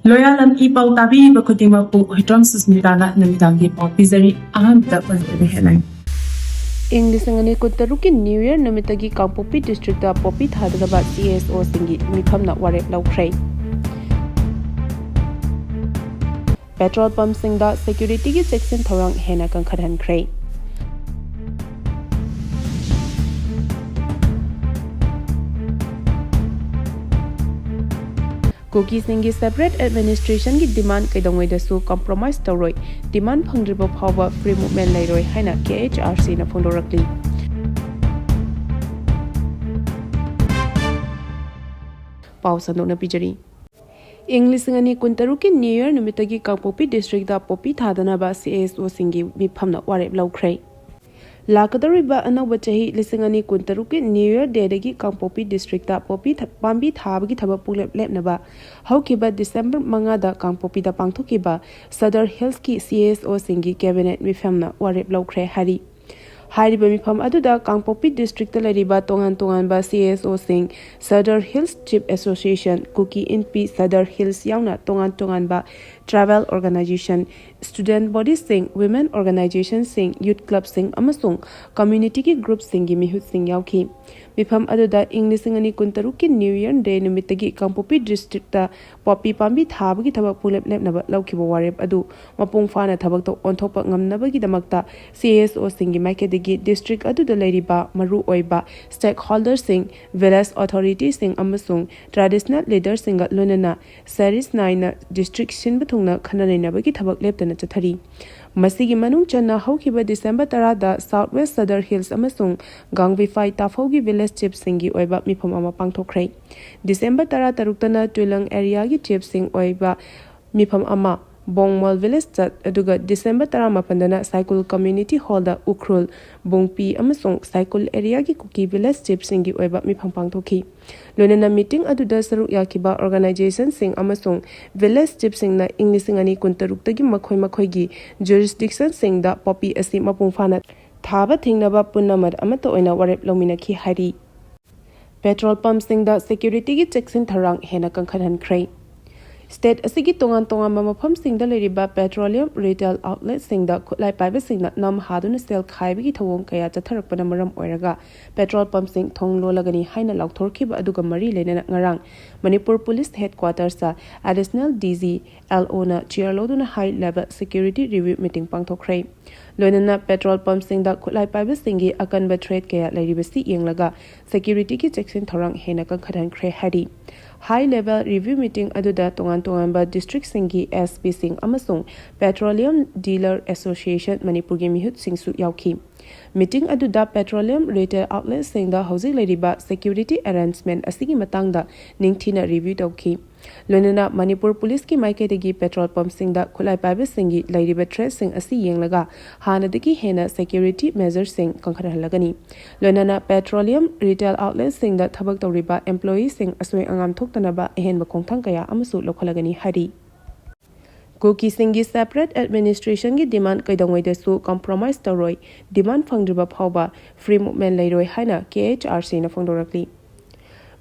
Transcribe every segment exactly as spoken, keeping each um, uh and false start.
ꯂꯣꯌꯥꯂꯝ E ꯄꯥꯎ ꯇꯥꯕꯤꯔꯤꯕ ꯈꯨꯗꯤꯡꯃꯛꯄꯨ ꯍꯨꯏꯗ꯭ꯔꯣꯝ ꯁꯨꯁꯃꯤꯇꯥꯅ ꯅꯨꯃꯤꯗꯥꯡꯒꯤ ꯄꯥꯎ ꯄꯤꯖꯔꯤ꯫ ꯑꯍꯥꯟꯕꯗ ꯄꯟꯖꯕ ꯍꯦꯠꯂꯥꯏꯟ꯫ ꯏꯪ ꯂꯤꯁꯤꯡ ꯑꯅꯤ ꯀꯨꯟꯇꯔꯨꯛꯀꯤ ꯅ꯭ꯌꯨ ꯌꯔ ꯅꯨꯃꯤꯠꯇꯒꯤ ꯀꯥꯡꯄꯣꯛꯄꯤ ꯗꯤꯁꯇ꯭ꯔꯤꯛꯇ ꯄꯣꯄꯤ ꯊꯥꯗꯅꯕ ꯁꯤ ꯑꯦꯁ ꯑꯣꯁꯤꯡꯒꯤ ꯃꯤꯐꯝꯅ ꯋꯥꯔꯦꯞ ꯂꯧꯈ꯭ꯔꯦ꯫ ꯄꯦꯇ꯭ꯔꯣꯜ ꯄꯝꯁꯤꯡꯗ ꯁꯦꯀ꯭ꯌꯨꯔꯤꯇꯤꯒꯤ ꯆꯦꯛꯁꯤꯟ ꯊꯧꯔꯥꯡ ꯍꯦꯟꯅ ꯀꯟꯈꯠꯍꯟꯈ꯭ꯔꯦ꯫ ꯀꯨꯀꯤꯁꯤꯡꯒꯤ ꯁꯦꯄꯔꯦꯠ ꯑꯦꯗꯃꯤꯅꯤꯁꯇ꯭ꯔꯦꯁꯟꯒꯤ ꯗꯤꯃꯥꯟ ꯀꯩꯗꯧꯉꯩꯗꯁꯨ ꯀꯝꯄ꯭ꯔꯣꯃꯥꯏꯁ ꯇꯧꯔꯣꯏ, ꯗꯤꯃꯥꯟ ꯐꯪꯗ꯭ꯔꯤꯕ ꯐꯥꯎꯕ ꯐ꯭ꯔꯤ ꯃꯨꯚꯃꯦꯟ ꯂꯩꯔꯣꯏ ꯍꯥꯏꯅ ꯀꯦ ꯑꯩꯆ ꯑꯥꯔ ꯁꯤꯅ ꯐꯣꯡꯗꯣꯔꯛꯂꯤ꯫ ꯄꯥꯎ ꯁꯟꯗꯣꯛꯅ ꯄꯤꯖꯔꯤ꯫ ꯏꯪ ꯂꯤꯁꯤꯡ ꯑꯅꯤ ꯀꯨꯟꯇꯔꯨꯛꯀꯤ ꯅ꯭ꯌꯨ ꯌꯔ ꯅꯨꯃꯤꯠꯇꯒꯤ ꯀꯥꯡꯄꯣꯛꯄꯤ ꯗꯤꯁꯇ꯭ꯔꯤꯛꯇ ꯄꯣꯄꯤ ꯊꯥꯗꯅꯕ ꯁꯤ ꯑꯦꯁ ꯑꯣꯁꯤꯡꯒꯤ ꯃꯤꯐꯝꯅ ꯋꯥꯔꯦꯞ ꯂꯧꯈ꯭ꯔꯦ꯫ ꯂꯥꯛꯀꯗꯧꯔꯤꯕ ꯑꯅꯧꯕ ꯆꯍꯤ ꯂꯤꯁꯤꯡ ꯑꯅꯤ ꯀꯨꯟꯇꯔꯨꯛꯀꯤ ꯅ꯭ꯌꯨ ꯌꯔ ꯗꯦꯗꯒꯤ ꯀꯥꯡꯄꯣꯛꯄꯤ ꯗꯤꯁꯇ꯭ꯔꯤꯛꯇ ꯄꯣꯄꯤ ꯊ-, ꯄꯥꯝꯕꯤ ꯊꯥꯕꯒꯤ ꯊꯕꯛ ꯄꯨꯡꯂꯦꯞ ꯂꯦꯞꯅꯕ ꯍꯧꯈꯤꯕ ꯗꯤꯁꯦꯝꯕꯔ ꯃꯉꯥꯗ ꯀꯥꯡꯄꯣꯛꯄꯤꯗ ꯄꯥꯡꯊꯣꯛꯈꯤꯕ ꯁꯗꯔ ꯍꯤꯜꯁꯀꯤ ꯁꯤ ꯑꯦꯁ ꯑꯣꯁꯤꯡꯒꯤ ꯀꯦꯕꯤꯅꯦꯠ ꯃꯤꯐꯝꯅ ꯋꯥꯔꯦꯞ ꯂꯧꯈ꯭ꯔꯦ ꯍꯥꯏꯔꯤ꯫ ꯍꯥꯏꯔꯤꯕ ꯃꯤꯐꯝ ꯑꯗꯨꯗ ꯀꯥꯡꯄꯣꯛꯄꯤ ꯗꯤꯁꯇ꯭ꯔꯤꯛꯇ ꯂꯩꯔꯤꯕ ꯇꯣꯉꯥꯟ ꯇꯣꯉꯥꯟꯕ ꯁꯤ ꯑꯦꯁ ꯑꯣꯁꯤꯡ, ꯁꯗꯔ ꯍꯤꯜꯁ ꯆꯤꯐ ꯑꯦꯁꯣꯁꯤꯌꯦꯁꯟ, ꯀꯨꯀꯤ ꯏꯟꯄꯤ ꯁꯗꯔ ꯍꯤꯜꯁ ꯌꯥꯎꯅ ꯇꯣꯉꯥꯟ ꯇꯣꯉꯥꯟꯕ ꯇ꯭ꯔꯥꯏꯕꯦꯜ ꯑꯣꯔꯒꯅꯥꯏꯖꯦꯁꯟ, ꯁ꯭ꯇꯨꯗꯦꯟꯠ ꯕꯣꯗꯤꯁꯤꯡ, ꯋꯤꯃꯦꯟ ꯑꯣꯔꯒꯅꯥꯏꯖꯦꯁꯟꯁꯤꯡ, ꯌꯨꯊ ꯀ꯭ꯂꯕꯁꯤꯡ ꯑꯃꯁꯨꯡ ꯀꯝꯃ꯭ꯌꯨꯅꯤꯇꯤꯒꯤ ꯒ꯭ꯔꯨꯞꯁꯤꯡꯒꯤ ꯃꯤꯍꯨꯠꯁꯤꯡ ꯌꯥꯎꯈꯤ꯫ ꯃꯤꯐꯝ ꯑꯗꯨꯗ ꯏꯪ ꯂꯤꯁꯤꯡ ꯑꯅꯤ ꯀꯨꯟꯇꯔꯨꯛꯀꯤ ꯅ꯭ꯌꯨ ꯌꯔ ꯗꯦ ꯅꯨꯃꯤꯠꯇꯒꯤ ꯀꯥꯡꯄꯣꯛꯄꯤ ꯗꯤꯁꯇ꯭ꯔꯤꯛꯇ ꯄꯣꯄꯤ ꯄꯥꯝꯕꯤ ꯊꯥꯕꯒꯤ ꯊꯕꯛ ꯄꯨꯡꯂꯦꯞ ꯂꯦꯞꯅꯕ ꯂꯧꯈꯤꯕ ꯋꯥꯔꯦꯞ ꯑꯗꯨ ꯃꯄꯨꯡ ꯐꯥꯅ ꯊꯕꯛꯇ ꯑꯣꯟꯊꯣꯛꯄ ꯉꯝꯅꯕꯒꯤꯗꯃꯛꯇ ꯁꯤ ꯑꯦꯁ ꯑꯣꯁꯤꯡꯒꯤ ꯃꯥꯏꯀꯩꯗꯒꯤ ꯗꯤꯁꯇ꯭ꯔꯤꯛ ꯑꯗꯨꯗ ꯂꯩꯔꯤꯕ ꯃꯔꯨꯑꯣꯏꯕ ꯁ꯭ꯇꯦꯛ ꯍꯣꯜꯗꯔꯁꯤꯡ, ꯚꯤꯂꯦꯖ ꯑꯣꯊꯣꯔꯤꯇꯤꯁꯤꯡ ꯑꯃꯁꯨꯡ ꯇ꯭ꯔꯦꯗꯤꯁꯅꯦꯜ ꯂꯤꯗꯔꯁꯤꯡꯒ ꯂꯣꯏꯅꯅ ꯁꯦꯔꯤꯁ ꯅꯥꯏꯅ ꯗꯤꯁꯇ꯭ꯔꯤꯛ ꯁꯤꯟꯕ ꯊꯨꯡꯅ ꯈꯟꯅ ꯅꯩꯅꯕꯒꯤ ꯊꯕꯛ ꯂꯦꯞꯇꯅ ꯆꯠꯊꯔꯤ꯫ ꯃꯁꯤꯒꯤ ꯃꯅꯨꯡ ꯆꯟꯅ ꯍꯧꯈꯤꯕ ꯗꯤꯁꯦꯝꯕꯔ ꯇꯔꯥꯗ ꯁꯥꯎꯠ ꯋꯦꯁ ꯁꯗꯔ ꯍꯤꯜꯁ ꯑꯃꯁꯨꯡ ꯒꯥꯡꯕꯤꯐꯥꯏ ꯇꯥꯐꯧꯒꯤ ꯚꯤꯂꯦꯖ ꯆꯤꯐꯁꯤꯡꯒꯤ ꯑꯣꯏꯕ ꯃꯤꯐꯝ ꯑꯃ ꯄꯥꯡꯊꯣꯛꯈ꯭ꯔꯦ꯫ ꯗꯤꯁꯦꯝꯕꯔ ꯇꯔꯥ ꯇꯔꯨꯛꯇꯅ ꯇꯨꯏꯂꯪ ꯑꯦꯔꯤꯌꯥꯒꯤ ꯆꯤꯐꯁꯤꯡ ꯑꯣꯏꯕ ꯃꯤꯐꯝ ꯑꯃ ꯕꯣꯡꯃꯣꯜ ꯚꯤꯂꯦꯖꯇ, ꯑꯗꯨꯒ ꯗꯤꯁꯦꯝꯕꯔ ꯇꯔꯥꯃꯥꯄꯟꯗꯅ ꯁꯥꯏꯀꯨꯜ ꯀꯝꯃ꯭ꯌꯨꯅꯤꯇꯤ ꯍꯣꯜꯗ ꯎꯈ꯭ꯔꯨꯜ, ꯕꯨꯡꯄꯤ ꯑꯃꯁꯨꯡ ꯁꯥꯏꯀꯨꯜ ꯑꯦꯔꯤꯌꯥꯒꯤ ꯀꯨꯀꯤ ꯚꯤꯂꯦꯖ ꯆꯤꯐꯁꯤꯡꯒꯤ ꯑꯣꯏꯕ ꯃꯤꯐꯝ ꯄꯥꯡꯊꯣꯛꯈꯤ꯫ ꯂꯣꯏꯅꯅ ꯃꯤꯇꯤꯡ ꯑꯗꯨꯗ ꯁꯔꯨꯛ ꯌꯥꯈꯤꯕ ꯑꯣꯔꯒꯅꯥꯏꯖꯦꯁꯟꯁꯤꯡ ꯑꯃꯁꯨꯡ ꯚꯤꯂꯦꯖ ꯆꯤꯐꯁꯤꯡꯅ ꯏꯪ ꯂꯤꯁꯤꯡ ꯑꯅꯤ ꯀꯨꯟꯇꯔꯨꯛꯇꯒꯤ ꯃꯈꯣꯏ ꯃꯈꯣꯏꯒꯤ ꯖꯨꯔꯤꯁꯗꯤꯛꯁꯟꯁꯤꯡꯗ ꯄꯣꯄꯤ ꯑꯁꯤ ꯃꯄꯨꯡ ꯐꯥꯅ ꯊꯥꯕ ꯊꯤꯡꯅꯕ ꯄꯨꯝꯅꯃꯛ ꯑꯃꯠꯇ ꯑꯣꯏꯅ ꯋꯥꯔꯦꯞ ꯂꯧꯃꯤꯟꯅꯈꯤ ꯍꯥꯏꯔꯤ꯫ ꯄꯦꯇ꯭ꯔꯣꯜ ꯄꯝꯁꯤꯡꯗ ꯁꯦꯀ꯭ꯌꯨꯔꯤꯇꯤꯒꯤ ꯆꯦꯛꯁꯤꯟ ꯊꯧꯔꯥꯡ ꯍꯦꯟꯅ ꯀꯟꯈꯠꯍꯟꯈ꯭ꯔꯦ꯫ ꯁ꯭ꯇꯦꯠ ꯑꯁꯤꯒꯤ ꯇꯣꯉꯥꯟ ꯇꯣꯉꯥꯟꯕ ꯃꯐꯝꯁꯤꯡꯗ ꯂꯩꯔꯤꯕ petroleum retail outletꯁꯤꯡꯗ ꯈꯨꯠꯂꯥꯏ ꯄꯥꯏꯕꯁꯤꯡꯅ ꯅꯝ ꯍꯥꯗꯨꯅ ꯁꯦꯜ ꯈꯥꯏꯕꯒꯤ ꯊꯧꯑꯣꯡ ꯀꯌꯥ ꯆꯠꯊꯔꯛꯄꯅ ꯃꯔꯝ ꯑꯣꯏꯔꯒ petrol pumpꯁꯤꯡ ꯊꯣꯡ ꯂꯣꯜꯂꯒꯅꯤ ꯍꯥꯏꯅ ꯂꯥꯎꯊꯣꯔꯛꯈꯤꯕ ꯑꯗꯨꯒ ꯃꯔꯤ ꯂꯩꯅꯅ ꯉꯔꯥꯡ ꯃꯅꯤꯄꯨꯔ ꯄꯨꯂꯤꯁ headquartersꯇ additional DG LOꯅ chair ꯂꯧꯗꯨꯅ high level security review meeting ꯄꯥꯡꯊꯣꯛꯈ꯭ꯔꯦ꯫ ꯂꯣꯏꯅꯅ petrol pumpꯁꯤꯡꯗ ꯈꯨꯠꯂꯥꯏ ꯄꯥꯏꯕꯁꯤꯡꯒꯤ ꯑꯀꯟꯕ threat ꯀꯌꯥ ꯂꯩꯔꯤꯕꯁꯤ ꯌꯦꯡꯂꯒ securityꯒꯤ ꯆꯦꯛꯁꯤꯟ ꯊꯧꯔꯥꯡ ꯍꯦꯟꯅ ꯀꯟꯈꯠꯍꯟꯈ꯭ꯔꯦ ꯍꯥꯏꯔꯤ꯫ High level review meeting ꯑꯗꯨꯗ ꯇꯣꯉꯥꯟ ꯇꯣꯉꯥꯟꯕ districtꯁꯤꯡꯒꯤ SPꯁꯤꯡ ꯑꯃꯁꯨꯡ Petroleum Dealer Association ꯃꯅꯤꯄꯨꯔꯒꯤ ꯃꯤꯍꯨꯠꯁꯤꯡꯁꯨ ꯌꯥꯎꯈꯤ꯫ Meeting ꯑꯗꯨꯗ petroleum retail outletꯁꯤꯡꯗ ꯍꯧꯖꯤꯛ ꯂꯩꯔꯤꯕ security arrangement ꯑꯁꯤꯒꯤ ꯃꯇꯥꯡꯗ ꯅꯤꯡꯊꯤꯅ review ꯇꯧꯈꯤ꯫ ꯂꯣꯏꯅꯅ ꯃꯅꯤꯄꯨꯔ ꯄꯨꯂꯤꯁꯀꯤ ꯃꯥꯏꯀꯩꯗꯒꯤ petrol pumpꯁꯤꯡꯗ ꯈꯨꯠꯂꯥꯏ ꯄꯥꯏꯕꯁꯤꯡꯒꯤ ꯂꯩꯔꯤꯕ threatꯁꯤꯡ ꯑꯁꯤ ꯌꯦꯡꯂꯒ ꯍꯥꯟꯅꯗꯒꯤ ꯍꯦꯟꯅ security measuresꯁꯤꯡ ꯀꯟꯈꯠꯍꯜꯂꯒꯅꯤ꯫ ꯂꯣꯏꯅꯅ petroleum retail outletꯁꯤꯡꯗ ꯊꯕꯛ ꯇꯧꯔꯤꯕ employeeꯁꯤꯡ ꯑꯁꯣꯏ ꯑꯉꯥꯝ ꯊꯣꯛꯇꯅꯕ ꯑꯍꯦꯟꯕ ꯈꯣꯡꯊꯥꯡ ꯀꯌꯥ ꯑꯃꯁꯨ ꯂꯧꯈꯠꯂꯒꯅꯤ ꯍꯥꯏꯔꯤ꯫ ꯀꯨꯀꯤꯁꯤꯡꯒꯤ separate administrationꯒꯤ demand ꯀꯩꯗꯧꯉꯩꯗꯁꯨ compromise ꯇꯧꯔꯣꯏ, demand ꯐꯪꯗ꯭ꯔꯤꯕ ꯐꯥꯎꯕ free movement ꯂꯩꯔꯣꯏ ꯍꯥꯏꯅ KHRCꯅ ꯐꯣꯡꯗꯣꯔꯛꯂꯤ꯫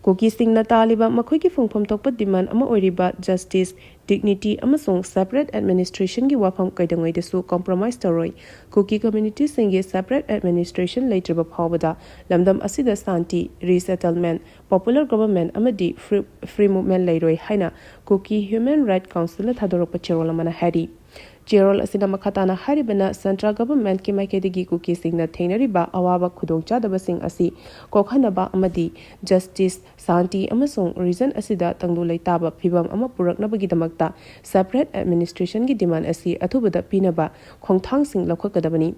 ꯀꯨꯀꯤꯁꯤꯡꯅ ꯇꯥꯜꯂꯤꯕ ꯃꯈꯣꯏꯒꯤ ꯐꯪꯐꯝ ꯊꯣꯛꯄ demand ꯑꯃ ꯑꯣꯏꯔꯤꯕ justice, dignity ꯑꯃꯁꯨꯡ separate administrationꯒꯤ ꯋꯥꯐꯝ ꯀꯩꯗꯧꯉꯩꯗꯁꯨ compromise ꯇꯧꯔꯣꯏ꯫ ꯀꯨꯀꯤ communityꯁꯤꯡꯒꯤ separate administration ꯂꯩꯇ꯭ꯔꯤꯕ ꯐꯥꯎꯕꯗ ꯂꯝꯗꯝ ꯑꯁꯤꯗ ꯁꯥꯟꯇꯤ, resettlement, popular government ꯑꯃꯗꯤ free, free movement ꯂꯩꯔꯣꯏ ꯍꯥꯏꯅ Kuki Human Rights Councilꯅ ꯊꯥꯗꯣꯔꯛꯄ ꯆꯦꯔꯣꯜ ꯑꯃꯅ ꯍꯥꯏꯔꯤ꯫ ꯆꯦꯔꯣꯜ ꯑꯁꯤꯅ ꯃꯈꯥ ꯇꯥꯅ ꯍꯥꯏꯔꯤꯕꯅ central governmentꯀꯤ ꯃꯥꯏꯀꯩꯗꯒꯤ ꯀꯨꯀꯤꯁꯤꯡꯅ ꯊꯦꯡꯅꯔꯤꯕ ꯑꯋꯥꯕ ꯈꯨꯗꯣꯡꯆꯥꯗꯕꯁꯤꯡ ꯑꯁꯤ ꯀꯣꯛꯍꯟꯅꯕ ꯑꯃꯗꯤ justice, ꯁꯥꯟꯇꯤ ꯑꯃꯁꯨꯡ region ꯑꯁꯤꯗ ꯇꯪꯗꯨ ꯂꯩꯇꯥꯕ ꯐꯤꯚꯝ ꯑꯃ ꯄꯨꯔꯛꯅꯕꯒꯤꯗꯃꯛꯇ separate administrationꯒꯤ demand ꯑꯁꯤ ꯑꯊꯨꯕꯗ ꯄꯤꯅꯕ ꯈꯣꯡꯊꯥꯡꯁꯤꯡ ꯂꯧꯈꯠꯀꯗꯕꯅꯤ꯫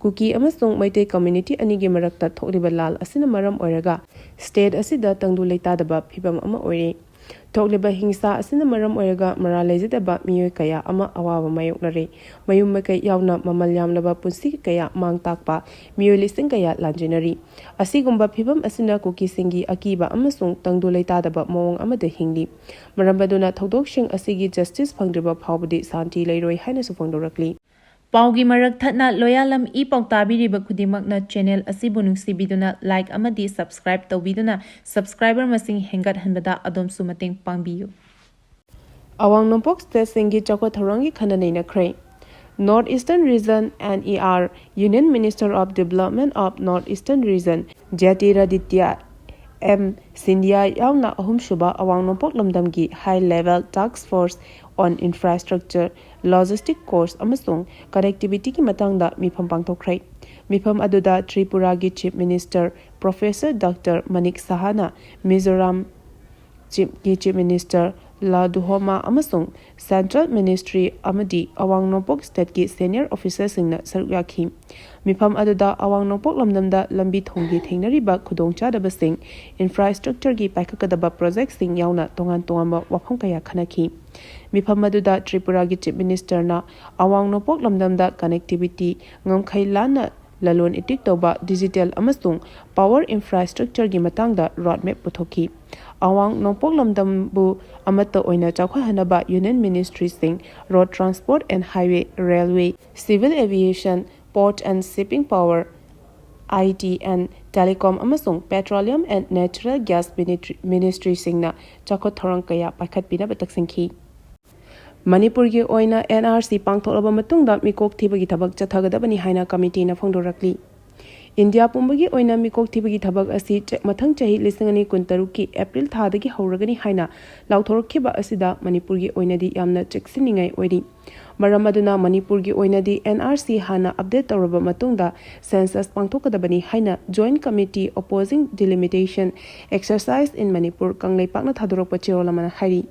ꯀꯨꯀꯤ ꯑꯃꯁꯨꯡ ꯃꯩꯇꯩ community ꯑꯅꯤꯒꯤ ꯃꯔꯛꯇ ꯊꯣꯛꯂꯤꯕ ꯂꯥꯜ ꯑꯁꯤꯅ ꯃꯔꯝ ꯑꯣꯏꯔꯒ state ꯑꯁꯤꯗ ꯇꯪꯗꯨ ꯂꯩꯇꯥꯗꯕ ꯐꯤꯚꯝ ꯑꯃ ꯑꯣꯏꯔꯦ꯫ ꯊꯣꯛꯂꯤꯕ ꯍꯤꯡꯁꯥ ꯑꯁꯤꯅ ꯃꯔꯝ ꯑꯣꯏꯔꯒ ꯃꯔꯥꯜ ꯂꯩꯖꯗꯕ ꯃꯤꯑꯣꯏ ꯀꯌꯥ ꯑꯃ ꯑꯋꯥꯕ ꯃꯥꯌꯣꯛꯅꯔꯦ꯫ ꯃꯌꯨꯝ ꯃꯀꯩ ꯌꯥꯎꯅ ꯃꯃꯜ ꯌꯥꯝꯂꯕ ꯄꯨꯟꯁꯤ ꯀꯌꯥ ꯃꯥꯡ ꯇꯥꯛꯄ ꯃꯤꯑꯣꯏ ꯂꯤꯁꯤꯡ ꯀꯌꯥ ꯂꯥꯟꯖꯦꯟꯅꯔꯤ꯫ ꯑꯁꯤꯒꯨꯝꯕ ꯐꯤꯚꯝ ꯑꯁꯤꯅ ꯀꯨꯀꯤꯁꯤꯡꯒꯤ ꯑꯀꯤꯕ ꯑꯃꯁꯨꯡ ꯇꯪꯗꯨ ꯂꯩꯇꯥꯗꯕ ꯃꯑꯣꯡ ꯑꯃꯗ ꯍꯤꯡꯂꯤ꯫ ꯃꯔꯝ ꯑꯗꯨꯅ ꯊꯧꯗꯣꯛꯁꯤꯡ ꯑꯁꯤꯒꯤ justice ꯐꯪꯗ꯭ꯔꯤꯕ ꯐꯥꯎꯕꯗꯤ ꯁꯥꯟꯇꯤ ꯂꯩꯔꯣꯏ ꯍꯥꯏꯅꯁꯨ ꯐꯣꯡꯗꯣꯔꯛꯂꯤ꯫ ꯄꯥꯎꯒꯤ ꯃꯔꯛ ꯊꯠꯅ ꯂꯣꯌꯥꯂꯝ ꯏ ꯄꯥꯎ ꯇꯥꯕꯤꯔꯤꯕ ꯈꯨꯗꯤꯡꯃꯛꯅ channel ꯑꯁꯤꯕꯨ ꯅꯨꯡꯁꯤꯕꯤꯗꯨꯅ like ꯑꯃꯗꯤ subscribe ꯇꯧꯕꯤꯗꯨꯅ subscriber ꯃꯁꯤꯡ ꯍꯦꯟꯒꯠꯍꯟꯕꯗ ꯑꯗꯣꯝꯁꯨ ꯃꯇꯦꯡ ꯄꯥꯡꯕꯤꯌꯨ꯫ ꯑꯋꯥꯡ ꯅꯣꯡꯄꯣꯛ ꯁ꯭ꯇꯦꯠꯁꯤꯡꯒꯤ ꯆꯥꯎꯈꯠ ꯊꯧꯔꯥꯡꯒꯤ ꯈꯟꯅ ꯅꯩꯅꯈ꯭ꯔꯦ꯫ North Eastern Region, NER, Union Minister of Development of North Eastern Region, Jyotiraditya M Scindia ꯌꯥꯎꯅ ꯑꯍꯨꯝꯁꯨꯕ ꯑꯋꯥꯡ ꯅꯣꯡꯄꯣꯛ ꯂꯝꯗꯝꯒꯤ High Level Task Force on Infrastructure, Logistic Cost ꯑꯃꯁꯨꯡ Connectivityꯒꯤ ꯃꯇꯥꯡꯗ ꯃꯤꯐꯝ ꯄꯥꯡꯊꯣꯛꯈ꯭ꯔꯦ꯫ ꯃꯤꯐꯝ ꯑꯗꯨꯗ ꯇ꯭ꯔꯤꯄꯨꯔꯥꯒꯤ Chief Minister Professor Doctor Manik Sahana, Mizoram ꯒꯤ Chief Minister ꯂꯥꯗꯨꯍꯣꯃꯥ ꯑꯃꯁꯨꯡ Central Ministry ꯑꯃꯗꯤ ꯑꯋꯥꯡ ꯅꯣꯡꯄꯣꯛ ꯁ꯭ꯇꯦꯠꯀꯤ senior officerꯁꯤꯡꯅ ꯁꯔꯨꯛ ꯌꯥꯈꯤ꯫ ꯃꯤꯐꯝ ꯑꯗꯨꯗ ꯑꯋꯥꯡ ꯅꯣꯡꯄꯣꯛ ꯂꯝꯗꯝꯗ ꯂꯝꯕꯤ ꯊꯣꯡꯒꯤ ꯊꯦꯡꯅꯔꯤꯕ ꯈꯨꯗꯣꯡꯆꯥꯗꯕꯁꯤꯡ, infrastructureꯒꯤ ꯄꯥꯏꯈꯠꯀꯗꯕ projectꯁꯤꯡ ꯌꯥꯎꯅ ꯇꯣꯉꯥꯟ ꯇꯣꯉꯥꯟꯕ ꯋꯥꯐꯝ ꯀꯌꯥ ꯈꯟꯅꯈꯤ꯫ ꯃꯤꯐꯝ ꯑꯗꯨꯗ ꯇ꯭ꯔꯤꯄꯨꯔꯥꯒꯤ Chief Ministerꯅ ꯑꯋꯥꯡ ꯅꯣꯡꯄꯣꯛ ꯂꯝꯗꯝꯗ connectivity, ꯉꯝꯈꯩ ꯂꯥꯟꯅ ꯂꯂꯣꯟ ꯏꯇꯤꯛ ꯇꯧꯕ, digital ꯑꯃꯁꯨꯡ power infrastructureꯒꯤ ꯃꯇꯥꯡꯗ roadmap ꯄꯨꯊꯣꯛꯈꯤ꯫ ꯑꯋꯥꯡ ꯅꯣꯡꯄꯣꯛ ꯂꯝꯗꯝꯕꯨ ꯑꯃꯠꯇ ꯑꯣꯏꯅ ꯆꯥꯎꯈꯠꯍꯟꯅꯕ Union Ministryꯁꯤꯡ, Road Transport and Highway, Railway, Civil Aviation, Port and Shipping, Power, IT and Telecom ꯑꯃꯁꯨꯡ Petroleum and Natural Gas Ministry, Ministryꯁꯤꯡꯅ ꯆꯥꯎꯈꯠ ꯊꯧꯔꯥꯡ ꯀꯌꯥ ꯄꯥꯏꯈꯠꯄꯤꯅꯕ ꯇꯛꯁꯤꯟꯈꯤ꯫ ꯃꯅꯤꯄꯨꯔꯒꯤ ꯑꯣꯏꯅ NRC ꯄꯥꯡꯊꯣꯛꯂꯕ ꯃꯇꯨꯡꯗ ꯃꯤꯀꯣꯛ ꯊꯤꯕꯒꯤ ꯊꯕꯛ ꯆꯠꯊꯒꯗꯕꯅꯤ ꯍꯥꯏꯅ committeeꯅ ꯐꯣꯡꯗꯣꯔꯛꯂꯤ꯫ ꯏꯟꯗꯤꯌꯥ ꯄꯨꯝꯕꯒꯤ ꯑꯣꯏꯅ ꯃꯤꯀꯣꯛ ꯊꯤꯕꯒꯤ ꯊꯕꯛ ꯑꯁꯤ ꯆ-, ꯃꯊꯪ ꯆꯍꯤ ꯂꯤꯁꯤꯡ ꯑꯅꯤ ꯀꯨꯟꯇꯔꯨꯛꯀꯤ April ꯊꯥꯗꯒꯤ ꯍꯧꯔꯒꯅꯤ ꯍꯥꯏꯅ ꯂꯥꯎꯊꯣꯔꯛꯈꯤꯕ ꯑꯁꯤꯗ ꯃꯅꯤꯄꯨꯔꯒꯤ ꯑꯣꯏꯅꯗꯤ ꯌꯥꯝꯅ ꯆꯦꯛꯁꯤꯟꯅꯤꯡꯉꯥꯏ ꯑꯣꯏꯔꯤ꯫ ꯃꯔꯝ ꯑꯗꯨꯅ ꯃꯅꯤꯄꯨꯔꯒꯤ ꯑꯣꯏꯅꯗꯤ NRC ꯍꯥꯟꯅ update ꯇꯧꯔꯕ ꯃꯇꯨꯡꯗ census ꯄꯥꯡꯊꯣꯛꯀꯗꯕꯅꯤ ꯍꯥꯏꯅ Joint Committee Opposing Delimitation Exercise in Manipur ꯀꯪꯂꯩꯄꯥꯛꯅ ꯊꯥꯗꯣꯔꯛꯄ ꯆꯦꯔꯣꯜ ꯑꯃꯅ ꯍꯥꯏꯔꯤ꯫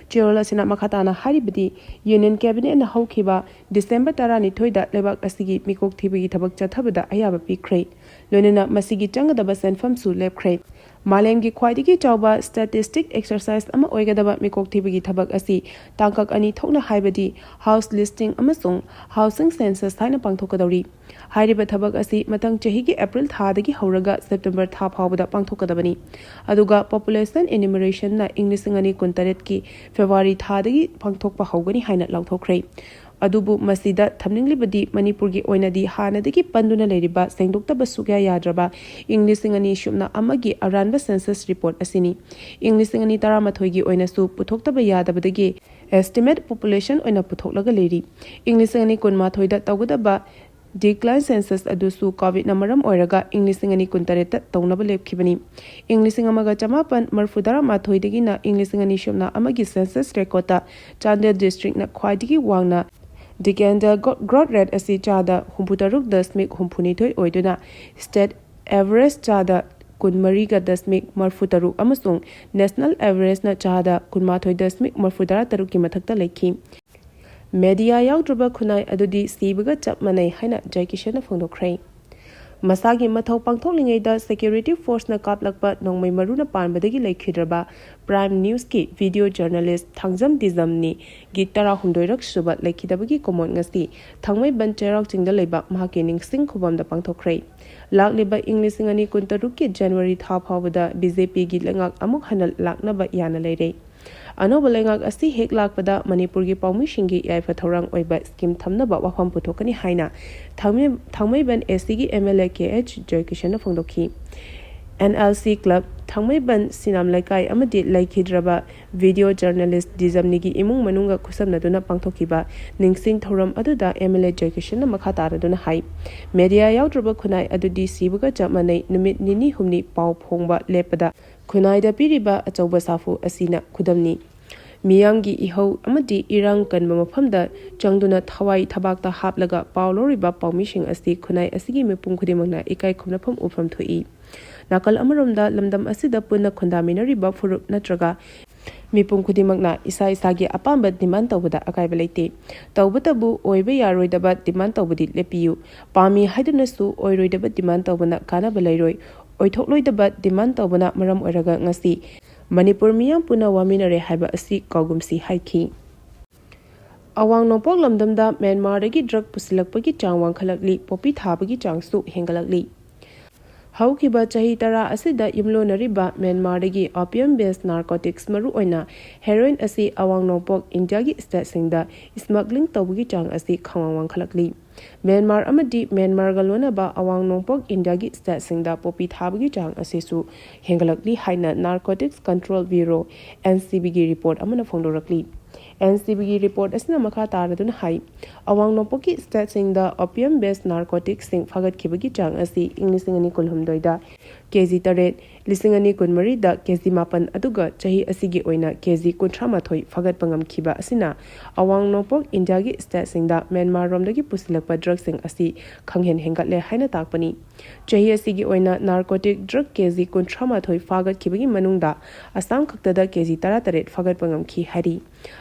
ꯆꯦꯔꯣꯜ ꯑꯁꯤꯅ ꯃꯈꯥ ꯇꯥꯅ ꯍꯥꯏꯔꯤꯕꯗꯤ, Union Cabinetꯅ ꯍꯧꯈꯤꯕ December ꯇꯔꯥꯅꯤꯊꯣꯏꯗ ꯂꯩꯕꯥꯛ ꯑꯁꯤꯒꯤ ꯃꯤꯀꯣꯛ ꯊꯤꯕꯒꯤ ꯊꯕꯛ ꯆꯠꯊꯕꯗ ꯑꯌꯥꯕ ꯄꯤꯈ꯭ꯔꯦ꯫ ꯂꯣꯏꯅꯅ ꯃꯁꯤꯒꯤ ꯆꯪꯒꯗꯕ ꯁꯦꯟꯐꯝꯁꯨ ꯂꯦꯞꯈ꯭ꯔꯦ꯫ ꯃꯥꯂꯦꯝꯒꯤ ꯈ꯭ꯋꯥꯏꯗꯒꯤ ꯆꯥꯎꯕ statistic exercise ꯑꯃ ꯑꯣꯏꯒꯗꯕ ꯃꯤꯀꯣꯛ ꯊꯤꯕꯒꯤ ꯊꯕꯛ ꯑꯁꯤ ꯇꯥꯡꯀꯛ ꯑꯅꯤ ꯊꯣꯛꯅ, ꯍꯥꯏꯕꯗꯤ house listing ꯑꯃꯁꯨꯡ housing census ꯍꯥꯏꯅ ꯄꯥꯡꯊꯣꯛꯀꯗꯧꯔꯤ꯫ ꯍꯥꯏꯔꯤꯕ ꯊꯕꯛ ꯑꯁꯤ ꯃꯊꯪ ꯆꯍꯤꯒꯤ April ꯊꯥꯗꯒꯤ ꯍꯧꯔꯒ September ꯊꯥ ꯐꯥꯎꯕꯗ ꯄꯥꯡꯊꯣꯛꯀꯗꯕꯅꯤ꯫ ꯑꯗꯨꯒ population enumerationꯅ ꯏꯪ ꯂꯤꯁꯤꯡ ꯑꯅꯤ ꯀꯨꯟꯇꯔꯦꯠꯀꯤ February ꯊꯥꯗꯒꯤ ꯄꯥꯡꯊꯣꯛꯄ ꯍꯧꯒꯅꯤ ꯍꯥꯏꯅ ꯂꯥꯎꯊꯣꯛꯈ꯭ꯔꯦ꯫ ꯑꯗꯨꯕꯨ ꯃꯁꯤꯗ ꯊꯝꯅꯤꯡꯂꯤꯕꯗꯤ ꯃꯅꯤꯄꯨꯔꯒꯤ ꯑꯣꯏꯅꯗꯤ ꯍꯥꯟꯅꯗꯒꯤ ꯄꯟꯗꯨꯅ ꯂꯩꯔꯤꯕ ꯁꯦꯡꯗꯣꯛꯇꯕ ꯁꯨꯛꯌꯥ ꯌꯥꯗ꯭ꯔꯕ ꯏꯪ ꯂꯤꯁꯤꯡ ꯑꯅꯤ ꯁꯨꯞꯅ ꯑꯃꯒꯤ ꯑꯔꯥꯟꯕ census report ꯑꯁꯤꯅꯤ꯫ ꯏꯪ ꯂꯤꯁꯤꯡ ꯑꯅꯤ ꯇꯔꯥꯃꯥꯊꯣꯏꯒꯤ ꯑꯣꯏꯅꯁꯨ ꯄꯨꯊꯣꯛꯇꯕ ꯌꯥꯗꯕꯗꯒꯤ estimate population ꯑꯣꯏꯅ ꯄꯨꯊꯣꯛꯂꯒ ꯂꯩꯔꯤ꯫ ꯏꯪ ꯂꯤꯁꯤꯡ ꯑꯅꯤ ꯀꯨꯟꯃꯥꯊꯣꯏꯗ ꯇꯧꯒꯗꯕ decline census ꯑꯗꯨꯁꯨ COVIDꯅ ꯃꯔꯝ ꯑꯣꯏꯔꯒ ꯏꯪ ꯂꯤꯁꯤꯡ ꯑꯅꯤ ꯀꯨꯟꯇꯔꯦꯠꯇ ꯇꯧꯅꯕ ꯂꯦꯞꯈꯤꯕꯅꯤ꯫ ꯏꯪ ꯂꯤꯁꯤꯡ ꯑꯃꯒ ꯆꯃꯥꯄꯟ ꯃꯔꯤꯐꯨꯇꯔꯥ ꯃꯥꯊꯣꯏꯗꯒꯤꯅ ꯏꯪ ꯂꯤꯁꯤꯡ ꯑꯅꯤ ꯁꯨꯞꯅ ꯑꯃꯒꯤ census recordꯇ ꯆꯥꯟꯗꯦꯜ districtꯅ ꯈ꯭ꯋꯥꯏꯗꯒꯤ ꯋꯥꯡꯅ decadal growth rate ꯑꯁꯤ ꯆꯥꯗ ꯍꯨꯝꯐꯨꯇꯔꯨꯛ ꯗꯁꯃꯤꯛ ꯍꯨꯝꯐꯨꯅꯤꯊꯣꯏ ꯑꯣꯏꯗꯨꯅ state average ꯆꯥꯗ ꯀꯨꯟꯃꯔꯤꯒ ꯗꯁꯃꯤꯛ ꯃꯔꯤꯐꯨꯇꯔꯨꯛ ꯑꯃꯁꯨꯡ national averageꯅ ꯆꯥꯗ ꯀꯨꯟꯃꯥꯊꯣꯏ ꯗꯁꯃꯤꯛ ꯃꯔꯤꯐꯨꯇꯔꯥ ꯇꯔꯨꯛꯀꯤ ꯃꯊꯛꯇ ꯂꯩꯈꯤ꯫ Media ꯌꯥꯎꯗ꯭ꯔꯕ ꯈꯨꯟꯅꯥꯏ ꯑꯗꯨꯗꯤ ꯁꯤꯕꯒ ꯆꯞ ꯃꯥꯟꯅꯩ ꯍꯥꯏꯅ ꯖꯥꯏꯀꯤꯁꯟꯅ ꯐꯣꯡꯗꯣꯛꯈ꯭ꯔꯦ꯫ ꯃꯁꯥꯒꯤ ꯃꯊꯧ ꯄꯥꯡꯊꯣꯛꯂꯤꯉꯩꯗ security forceꯅ ꯀꯥꯞꯂꯛꯄ ꯅꯣꯡꯃꯩ ꯃꯔꯨꯅ ꯄꯥꯟꯕꯗꯒꯤ ꯂꯩꯈꯤꯗ꯭ꯔꯕ Prime Newsꯀꯤ video journalist ꯊꯥꯡꯖꯝ ꯗꯤꯖꯝꯅꯤꯒꯤ ꯇꯔꯥꯍꯨꯝꯗꯣꯏꯔꯛ ꯁꯨꯕ ꯂꯩꯈꯤꯗꯕꯒꯤ ꯀꯨꯝꯑꯣꯟ ꯉꯁꯤ ꯊꯥꯡꯃꯩꯕꯟ ꯆꯩꯔꯥꯎ ꯆꯤꯡꯗ ꯂꯩꯕ ꯃꯍꯥꯛꯀꯤ ꯅꯤꯡꯁꯤꯡ ꯈꯨꯕꯝꯗ ꯄꯥꯡꯊꯣꯛꯈ꯭ꯔꯦ꯫ ꯂꯥꯛꯂꯤꯕ ꯏꯪ ꯂꯤꯁꯤꯡ ꯑꯅꯤ ꯀꯨꯟꯇꯔꯨꯛꯀꯤ January ꯊꯥ ꯐꯥꯎꯕꯗ BJPꯒꯤ ꯂꯩꯉꯥꯛ ꯑꯃꯨꯛ ꯍꯟꯅ ꯂꯥꯛꯅꯕ ꯌꯥꯅ ꯂꯩꯔꯦ꯫ ꯑꯅꯧꯕ ꯂꯩꯉꯥꯛ ꯑꯁꯤ ꯍꯦꯛ ꯂꯥꯛꯄꯗ ꯃꯅꯤꯄꯨꯔꯒꯤ ꯄꯥꯎꯃꯤꯁꯤꯡꯒꯤ ꯌꯥꯏꯐ ꯊꯧꯔꯥꯡ ꯑꯣꯏꯕ scheme ꯊꯝꯅꯕ ꯋꯥꯐꯝ ꯄꯨꯊꯣꯛꯀꯅꯤ ꯍꯥꯏꯅ ꯊꯥꯡꯃꯩ-, ꯊꯥꯡꯃꯩꯕꯟ ACꯒꯤ MLA KH ꯖꯣꯏꯀꯤꯁꯟꯅ ꯐꯣꯡꯗꯣꯛꯈꯤ꯫ NLC club, ꯊꯥꯡꯃꯩꯕꯟ ꯁꯤꯅꯥꯝ ꯂꯩꯀꯥꯏ ꯑꯃꯗꯤ ꯂꯩꯈꯤꯗ꯭ꯔꯕ video journalist ꯗꯤꯖꯝꯅꯤꯒꯤ ꯏꯃꯨꯡ ꯃꯅꯨꯡꯒ ꯈꯨꯠꯁꯝꯅꯗꯨꯅ ꯄꯥꯡꯊꯣꯛꯈꯤꯕ ꯅꯤꯡꯁꯤꯡ ꯊꯧꯔꯝ ꯑꯗꯨꯗ MLA ꯖꯣꯏꯀꯤꯁꯟꯅ ꯃꯈꯥ ꯇꯥꯔꯗꯨꯅ ꯍꯥꯏ, media ꯌꯥꯎꯗ꯭ꯔꯕ ꯈꯨꯟꯅꯥꯏ ꯑꯗꯨꯗꯤ ꯁꯤꯕꯒ ꯆꯞ ꯃꯥꯟꯅꯩ, ꯅꯨꯃꯤꯠ ꯅꯤꯅꯤ ꯍꯨꯝꯅꯤ ꯄꯥꯎ ꯐꯣꯡꯕ ꯂꯦꯞꯄꯗ ꯈꯨꯟꯅꯥꯏꯗ ꯄꯤꯔꯤꯕ ꯑꯆꯧꯕ ꯁꯥꯐꯨ ꯑꯁꯤꯅ ꯈꯨꯗꯝꯅꯤ꯫ ꯃꯤꯌꯥꯝꯒꯤ ꯏꯍꯧ ꯑꯃꯗꯤ ꯏꯔꯥꯡ ꯀꯟꯕ ꯃꯐꯝꯗ ꯆꯪꯗꯨꯅ ꯊꯋꯥꯏ ꯊꯕꯥꯛꯇ ꯍꯥꯞꯂꯒ ꯄꯥꯎ ꯂꯧꯔꯤꯕ ꯄꯥꯎꯃꯤꯁꯤꯡ ꯑꯁꯤ ꯈꯨꯟꯅꯥꯏ ꯑꯁꯤꯒꯤ ꯃꯤꯄꯨꯝ ꯈꯨꯗꯤꯡꯃꯛꯅ ꯏꯀꯥꯏ ꯈꯨꯝꯅꯐꯝ ꯎꯠꯐꯝ ꯊꯣꯛꯏ꯫ ꯅꯥꯀꯜ ꯑꯃꯔꯣꯝꯗ ꯂꯝꯗꯝ ꯑꯁꯤꯗ ꯄꯨꯟꯅ ꯈꯨꯟꯗꯥꯃꯤꯟꯅꯔꯤꯕ ꯐꯨꯔꯨꯞ ꯅꯠꯇ꯭ꯔꯒ ꯃꯤꯄꯨꯝ ꯈꯨꯗꯤꯡꯃꯛꯅ ꯏꯁꯥ ꯏꯁꯥꯒꯤ ꯑꯄꯥꯝꯕ demand ꯇꯧꯕꯗ ꯑꯀꯥꯏꯕ ꯂꯩꯇꯦ꯫ ꯇꯧꯕꯇꯕꯨ ꯑꯣꯏꯕ ꯌꯥꯔꯣꯏꯗꯕ demand ꯇꯧꯕꯗꯤ ꯂꯦꯞꯄꯤꯌꯨ꯫ ꯄꯥꯝꯃꯤ ꯍꯥꯏꯗꯨꯅꯁꯨ ꯑꯣꯏꯔꯣꯏꯗꯕ demand ꯇꯧꯕꯅ ꯀꯥꯟꯅꯕ ꯂꯩꯔꯣꯏ꯫ ꯑꯣꯏꯊꯣꯛꯂꯣꯏꯗꯕ demand ꯇꯧꯕꯅ ꯃꯔꯝ ꯑꯣꯏꯔꯒ ꯉꯁꯤ ꯃꯅꯤꯄꯨꯔ ꯃꯤꯌꯥꯝ ꯄꯨꯟꯅ ꯋꯥꯃꯤꯟꯅꯔꯦ ꯍꯥꯏꯕ ꯑꯁꯤ ꯀꯥꯎꯒꯨꯝꯁꯤ ꯍꯥꯏꯈꯤ꯫ ꯑꯋꯥꯡ ꯅꯣꯡꯄꯣꯛ ꯂꯝꯗꯝꯗ ꯃ꯭ꯌꯥꯟꯃꯥꯔꯗꯒꯤ drug ꯄꯨꯁꯤꯜꯂꯛꯄꯒꯤ ꯆꯥꯡ ꯋꯥꯡꯈꯠꯂꯛꯂꯤ, poppy ꯊꯥꯕꯒꯤ ꯆꯥꯡꯁꯨ ꯍꯦꯟꯒꯠꯂꯛꯂꯤ꯫ ꯍꯧꯈꯤꯕ ꯆꯍꯤ ꯇꯔꯥ ꯑꯁꯤꯗ ꯌꯨꯝꯂꯣꯟꯅꯔꯤꯕ ꯃ꯭ꯌꯥꯟꯃꯥꯔꯗꯒꯤ opium based narcotics, ꯃꯔꯨꯑꯣꯏꯅ heroin, ꯑꯁꯤ ꯑꯋꯥꯡ ꯅꯣꯡꯄꯣꯛ ꯏꯟꯗꯤꯌꯥꯒꯤ stateꯁꯤꯡꯗ smuggling ꯇꯧꯕꯒꯤ ꯆꯥꯡ ꯑꯁꯤ ꯈꯪꯋꯥꯡ ꯋꯥꯡꯈꯠꯂꯛꯂꯤ꯫ ꯃ꯭ꯌꯥꯟꯃꯥꯔ ꯑꯃꯗꯤ ꯃ꯭ꯌꯥꯟꯃꯥꯔꯒ ꯂꯣꯟꯅꯕ ꯑꯋꯥꯡ ꯅꯣꯡꯄꯣꯛ ꯏꯟꯗꯤꯌꯥꯒꯤ stateꯁꯤꯡꯗ poppy ꯊꯥꯕꯒꯤ ꯆꯥꯡ ꯑꯁꯤꯁꯨ ꯍꯦꯟꯒꯠꯂꯛꯂꯤ ꯍꯥꯏꯅ Narcotics Control Bureau, NCBꯒꯤ report ꯑꯃꯅ ꯐꯣꯡꯗꯣꯔꯛꯂꯤ꯫ NCBꯒꯤ report ꯑꯁꯤꯅ ꯃꯈꯥ ꯇꯥꯔꯗꯨꯅ ꯍꯥꯏ, ꯑꯋꯥꯡ ꯅꯣꯡꯄꯣꯛꯀꯤ stateꯁꯤꯡꯗ opium based narcoticsꯁꯤꯡ ꯐꯥꯒꯠꯈꯤꯕꯒꯤ ꯆꯥꯡ ꯑꯁꯤ ꯏꯪ ꯂꯤꯁꯤꯡ ꯑꯅꯤ ꯀꯨꯟꯍꯨꯝꯗꯣꯏꯗ ꯀꯦ ꯖꯤ ꯇꯔꯦꯠ, ꯂꯤꯁꯤꯡ ꯑꯅꯤ ꯀꯨꯟꯃꯔꯤꯗ ꯀꯦ ꯖꯤ ꯃꯥꯄꯟ, ꯑꯗꯨꯒ ꯆꯍꯤ ꯑꯁꯤꯒꯤ ꯑꯣꯏꯅ ꯀꯦ ꯖꯤ ꯀꯨꯟꯊ꯭ꯔꯥ ꯃꯥꯊꯣꯏ ꯐꯥꯒꯠꯄ ꯉꯝꯈꯤꯕ ꯑꯁꯤꯅ ꯑꯋꯥꯡ ꯅꯣꯡꯄꯣꯛ ꯏꯟꯗꯤꯌꯥꯒꯤ stateꯁꯤꯡꯗ ꯃ꯭ꯌꯥꯟꯃꯥꯔꯔꯣꯝꯗꯒꯤ ꯄꯨꯁꯤꯜꯂꯛꯄ drugꯁꯤꯡ ꯑꯁꯤ ꯈꯪꯍꯦꯟ ꯍꯦꯟꯒꯠꯂꯦ ꯍꯥꯏꯅ ꯇꯥꯛꯄꯅꯤ꯫ ꯆꯍꯤ ꯑꯁꯤꯒꯤ ꯑꯣꯏꯅ narcotic drug ꯀꯦ ꯖꯤ ꯀꯨꯟꯊ꯭ꯔꯥ ꯃꯥꯊꯣꯏ ꯐꯥꯒꯠꯈꯤꯕꯒꯤ ꯃꯅꯨꯡꯗ ꯑꯁꯥꯝ ꯈꯛꯇꯗ ꯀꯦ ꯖꯤ ꯇꯔꯥꯇꯔꯦꯠ ꯐꯥꯒꯠꯄ ꯉꯝꯈꯤ ꯍꯥꯏꯔꯤ꯫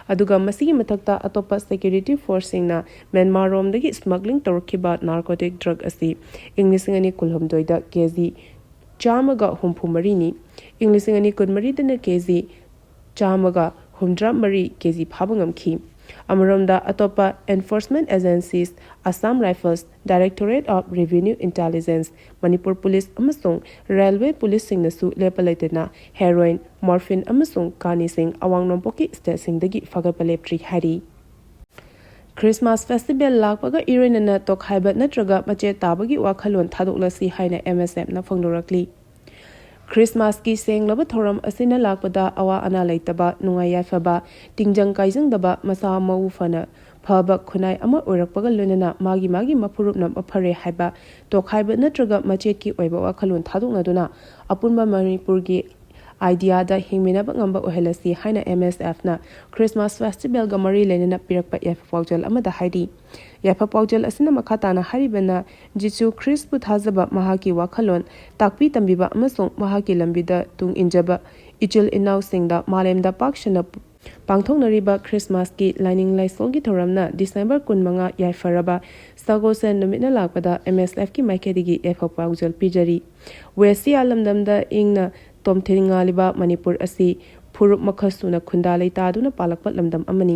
ꯑꯗꯨꯒ ꯃꯁꯤꯒꯤ ꯃꯊꯛꯇ ꯑꯇꯣꯞꯄ security forceꯁꯤꯡꯅ ꯃ꯭ꯌꯥꯟꯃꯥꯔꯔꯣꯝꯗꯒꯤ smuggling ꯇꯧꯔꯛꯈꯤꯕ narcotic drug ꯑꯁꯤ ꯏꯪ ꯂꯤꯁꯤꯡ ꯑꯅꯤ ꯀꯨꯟꯍꯨꯝꯗꯣꯏꯗ ꯀꯦ ꯖꯤ ꯆꯥꯝꯃꯒ ꯍꯨꯝꯐꯨ ꯃꯔꯤꯅꯤ꯫ ꯏꯪ ꯂꯤꯁꯤꯡ ꯑꯅꯤ ꯀꯨꯟꯃꯔꯤꯗꯅ ꯀꯦ ꯖꯤ ꯆꯥꯝꯃꯒ ꯍꯨꯝꯗ꯭ꯔꯥ ꯃꯔꯤ ꯀꯦ ꯖꯤ ꯐꯥꯕ ꯉꯝꯈꯤ꯫ ꯑꯃꯔꯣꯝꯗ ꯑꯇꯣꯞꯄ enforcement agencies, Assam Rifles, Directorate of Revenue Intelligence, Manipur police ꯑꯃꯁꯨꯡ ꯔꯦꯜꯋꯦ ꯄꯨꯂꯤꯁꯁꯤꯡꯅꯁꯨ ꯂꯦꯞꯄ ꯂꯩꯇꯅ heroin, morphine ꯑꯃꯁꯨꯡ ꯀꯥꯅꯤꯁꯤꯡ ꯑꯋꯥꯡ ꯅꯣꯡꯄꯣꯛꯀꯤ stateꯁꯤꯡꯗꯒꯤ ꯐꯥꯒꯠꯄ ꯂꯦꯞꯇ꯭ꯔꯤ ꯍꯥꯏꯔꯤ꯫ Christmas festival ꯂꯥꯛꯄꯒ ꯏꯔꯣꯏꯅꯅ ꯇꯣꯈꯥꯏꯕ ꯅꯠꯇ꯭ꯔꯒ ꯃꯆꯦꯠ ꯇꯥꯕꯒꯤ ꯋꯥꯈꯜꯂꯣꯟ ꯊꯥꯗꯣꯛꯂꯁꯤ ꯍꯥꯏꯅ M S Fꯅ ꯐꯣꯡꯗꯣꯔꯛꯂꯤ꯫ Christmasꯀꯤ ꯁꯦꯡꯂꯕ ꯊꯧꯔꯝ ꯑꯁꯤꯅ ꯂꯥꯛꯄꯗ ꯑꯋꯥ ꯑꯅꯥ ꯂꯩꯇꯕ, ꯅꯨꯡꯉꯥꯏ ꯌꯥꯏꯐꯕ, ꯇꯤꯡꯖꯪ ꯀꯥꯏꯖꯪꯗꯕ, ꯃꯁꯥ ꯃꯎ ꯐꯅ ꯐꯕ ꯈꯨꯟꯅꯥꯏ ꯑꯃ ꯑꯣꯏꯔꯛꯄꯒ ꯂꯣꯏꯅꯅ ꯃꯥꯒꯤ ꯃꯥꯒꯤ ꯃꯐꯨꯔꯨꯞꯅ ꯃꯐꯔꯦ ꯍꯥꯏꯕ ꯇꯣꯈꯥꯏꯕ ꯅꯠꯇ꯭ꯔꯒ ꯃꯆꯦꯠꯀꯤ ꯑꯣꯏꯕ ꯋꯥꯈꯜꯂꯣꯟ ꯊꯥꯗꯣꯛꯅꯗꯨꯅ ꯑꯄꯨꯟꯕ ꯃꯅꯤꯄꯨꯔꯒꯤ ideaꯗ ꯍꯤꯡꯃꯤꯟꯅꯕ ꯉꯝꯕ ꯑꯣꯏꯍꯜꯂꯁꯤ ꯍꯥꯏꯅ M S Fꯅ Christmas festivalꯒ ꯃꯔꯤ ꯂꯩꯅꯅ ꯄꯤꯔꯛꯄ ꯌꯥꯏꯐ ꯄꯥꯎꯖꯦꯜ ꯑꯃꯗ ꯍꯥꯏꯔꯤ꯫ ꯌꯥꯏꯐ ꯄꯥꯎꯖꯦꯜ ꯑꯁꯤꯅ ꯃꯈꯥ ꯇꯥꯅ ꯍꯥꯏꯔꯤꯕꯅ, ꯖꯤꯁꯨ ꯈ꯭ꯔꯤꯁꯄꯨ ꯊꯥꯖꯕ, ꯃꯍꯥꯛꯀꯤ ꯋꯥꯈꯜꯂꯣꯟ, ꯇꯥꯛꯄꯤ ꯇꯝꯕꯤꯕ ꯑꯃꯁꯨꯡ ꯃꯍꯥꯛꯀꯤ ꯂꯝꯕꯤꯗ ꯇꯨꯡ ꯏꯟꯖꯕ ꯏꯆꯤꯜ ꯏꯅꯥꯎꯁꯤꯡꯗ ꯃꯥꯂꯦꯝꯗ ꯄꯥꯛ ꯁꯟꯅ ꯄꯥꯡꯊꯣꯛꯅꯔꯤꯕ Christmasꯀꯤ ꯂꯥꯏꯅꯤꯡ ꯂꯥꯏꯁꯣꯜꯒꯤ ꯊꯧꯔꯝꯅ December ꯀꯨꯟꯃꯉꯥ ꯌꯥꯏꯐꯔꯕ ꯁꯒꯣꯜꯁꯦꯟ ꯅꯨꯃꯤꯠꯅ ꯂꯥꯛꯄꯗ M S Fꯀꯤ ꯃꯥꯏꯀꯩꯗꯒꯤ ꯌꯥꯏꯐ ꯄꯥꯎꯖꯦꯜ ꯄꯤꯖꯔꯤ꯫ West Sialam ꯂꯝꯗꯝꯗ ꯏꯪꯅ ꯇꯣꯝꯊꯤꯟ ꯉꯥꯜꯂꯤꯕ ꯃꯅꯤꯄꯨꯔ ꯑꯁꯤ ꯐꯨꯔꯨꯞ ꯃꯈꯜ ꯁꯨꯅ ꯈꯨꯟꯗꯥ ꯂꯩꯇꯥꯗꯨꯅ ꯄꯥꯜꯂꯛꯄ ꯂꯝꯗꯝ ꯑꯃꯅꯤ꯫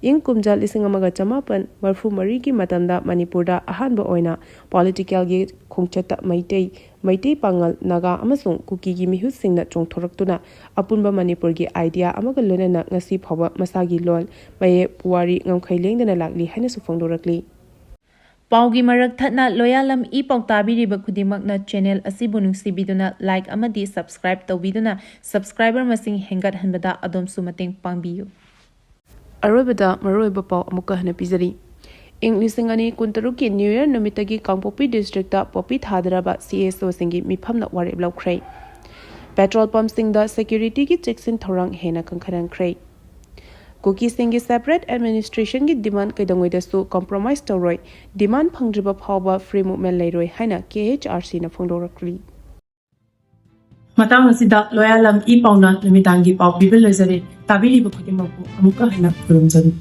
ꯏꯪ ꯀꯨꯝꯖꯥ ꯂꯤꯁꯤꯡ ꯑꯃꯒ ꯆꯃꯥꯄꯟ ꯃꯔꯤꯐꯨ ꯃꯔꯤꯒꯤ ꯃꯇꯝꯗ ꯃꯅꯤꯄꯨꯔꯗ ꯑꯍꯥꯟꯕ ꯑꯣꯏꯅ ꯄꯣꯂꯤꯇꯤꯀꯦꯜꯒꯤ ꯈꯣꯡꯆꯠꯇ ꯃꯩꯇꯩ, ꯃꯩꯇꯩ ꯄꯥꯉꯜ, ꯅꯥꯒꯥ ꯑꯃꯁꯨꯡ ꯀꯨꯀꯤꯒꯤ ꯃꯤꯍꯨꯠꯁꯤꯡꯅ ꯆꯣꯡꯊꯣꯔꯛꯇꯨꯅ ꯑꯄꯨꯟꯕ ꯃꯅꯤꯄꯨꯔꯒꯤ ꯑꯥꯏꯗꯤꯌꯥ ꯑꯃꯒ ꯂꯣꯏꯅꯅ ꯉꯁꯤ ꯐꯥꯎꯕ ꯃꯁꯥꯒꯤ ꯂꯣꯟ, ꯃꯌꯦꯛ, ꯄꯨꯋꯥꯔꯤ ꯉꯝꯈꯩ ꯂꯦꯡꯗꯅ ꯂꯥꯛꯂꯤ ꯍꯥꯏꯅꯁꯨ ꯐꯣꯡꯗꯣꯔꯛꯂꯤ꯫ ꯄꯥꯎꯒꯤ ꯃꯔꯛ ꯊꯠꯅ ꯂꯣꯌꯥꯂꯝ ꯏ ꯄꯥꯎ ꯇꯥꯕꯤꯔꯤꯕ ꯈꯨꯗꯤꯡꯃꯛꯅ ꯆꯦꯅꯦꯜ ꯑꯁꯤꯕꯨ ꯅꯨꯡꯁꯤꯕꯤꯗꯨꯅ ꯂꯥꯏꯛ ꯑꯃꯗꯤ ꯁꯕꯁꯀ꯭ꯔꯥꯏꯕ ꯇꯧꯕꯤꯗꯨꯅ ꯁꯕꯁꯀ꯭ꯔꯥꯏꯕꯔ ꯃꯁꯤꯡ ꯍꯦꯟꯒꯠꯍꯟꯕꯗ ꯑꯗꯣꯝꯁꯨ ꯃꯇꯦꯡ ꯄꯥꯡꯕꯤꯌꯨ꯫ ꯑꯔꯣꯏꯕꯗ ꯃꯔꯨꯑꯣꯏꯕ ꯄꯥꯎ ꯑꯃꯨꯛꯀ ꯍꯟꯅ ꯄꯤꯖꯔꯤ꯫ ꯏꯪ ꯂꯤꯁꯤꯡ ꯑꯅꯤ ꯀꯨꯟꯇꯔꯨꯛꯀꯤ ꯅ꯭ꯌꯨ ꯌꯔ ꯅꯨꯃꯤꯠꯇꯒꯤ ꯀꯥꯡꯄꯣꯛꯄꯤ ꯗꯤꯁꯇ꯭ꯔꯤꯛꯇ ꯄꯣꯄꯤ ꯊꯥꯗꯅꯕ ꯁꯤ ꯑꯦꯁ ꯑꯣꯁꯤꯡꯒꯤ ꯃꯤꯐꯝꯅ ꯋꯥꯔꯦꯞ ꯂꯧꯈ꯭ꯔꯦ꯫ ꯄꯦꯇ꯭ꯔꯣꯜ ꯄꯝꯁꯤꯡꯗ ꯁꯦꯀ꯭ꯌꯨꯔꯤꯇꯤꯒꯤ ꯆꯦꯛꯁꯤꯟ ꯊꯧꯔꯥꯡ ꯍꯦꯟꯅ ꯀꯟꯈꯠꯍꯟꯈ꯭ꯔꯦ꯫ ꯀꯨꯀꯤꯁꯤꯡꯒꯤ ꯁꯦꯄꯔꯦꯠ ꯑꯦꯗꯃꯤꯅꯤꯁꯇ꯭ꯔꯦꯁꯟꯒꯤ ꯗꯤꯃꯥꯟ ꯀꯩꯗꯧꯉꯩꯗꯁꯨ ꯀꯝꯄ꯭ꯔꯣꯃꯥꯏꯁ ꯇꯧꯔꯣꯏ, ꯗꯤꯃꯥꯟ ꯐꯪꯗ꯭ꯔꯤꯕ ꯐꯥꯎꯕ ꯐ꯭ꯔꯤ ꯃꯨꯚꯃꯦꯟ ꯂꯩꯔꯣꯏ ꯍꯥꯏꯅ ꯀꯦ ꯑꯩꯆ ꯑꯥꯔ ꯁꯤꯅ ꯐꯣꯡꯗꯣꯔꯛꯂꯤ꯫ ꯃꯇꯥꯡ ꯑꯁꯤꯗ ꯂꯣꯌꯥꯂꯝ ꯏ ꯄꯥꯎꯅ ꯅꯨꯃꯤꯗꯥꯡꯒꯤ ꯄꯥꯎ ꯄꯤꯕ ꯂꯣꯏꯖꯔꯦ꯫ ꯇꯥꯕꯤꯔꯤꯕ ꯈꯨꯗꯤꯡꯃꯛꯄꯨ ꯑꯃꯨꯛꯀ ꯍꯟꯅ ꯈꯨꯔꯨꯝꯖꯔꯤ꯫